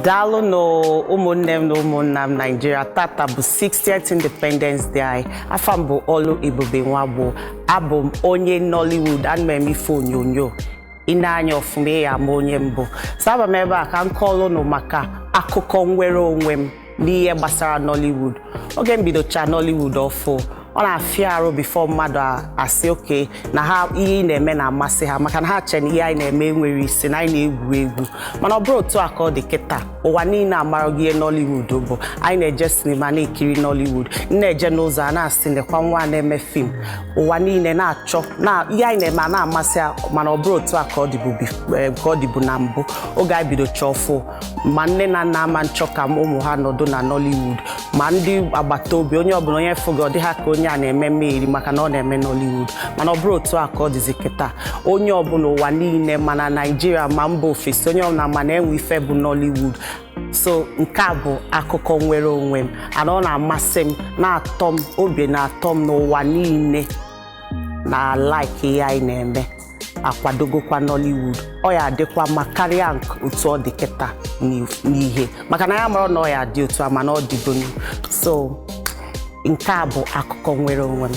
Daalụ ụmụnne m na ụmụnna m. Naijiria, tata bụ 60th Independence Day anyị. Afa m bụ Olu Ebube Nwagbo. Abụ m onye Nollywood. Ana m eme ife onyonyo. Ị na-anya ọfụma, ya ama onye mbụ. So aba m ebe a ka m kọọlụ unu maka akụkọ nwere onwe m n'ihe gbasara Nollywood. Oge m bidocha Nollywood ọfụ, ọ na-afịa arụ before mmadụ asị oke na ha ihe ị na-eme na-amasị ha, maka na ha che na ihe anyị na-eme nwere isi, na anyị na-egwu egwu. Mana ọ bụrụ otu a ka ọ dị kịta, ụwa niile amaraghị ihe Nollywood bụ. Anyị na-eje sinima na-ekiri Nollywood, na-eje n'ụzọ a na-asị, "Nekwa nwa na-eme film." Ụwa niile na-achọ na ihe anyị na-eme a na-amasị ha. Mana ọ bụrụ otu a ka ọ dịbu ka ọ dịbu na mbụ, oge anyị bido ọfụ, ma nne na nna ama nchọ ka ụmụ ha nọdụ na Nollywood, ma ndị agbata obi, onye ọbụla onye fụgị, ọ dị ha ka onye a na-eme mmeri maka na ọ na-eme Nollywood. Mana ọ bụrụ otu a ka ọ dịzi kịta, onye ọbụla, ụwa niile, mana Naijiria ma mba ofesi, onye ọbụla ma na-enwe ife bụ Nollywood. So nke a bụ akụkọ nwere onwe m, ana ọ na-amasị m, na-atọ m, obi na-atọ m n'ụwa niile na like ihe anyị na-eme, akwadogokwa Nollywood. Ọ ya adịkwa mma karịa otu ọ dị kịta n'ihe, maka na ya mara na ọ ya dị otu a, mana ọ dịgonu. So nke a bụ akụkọ nwere onwe m.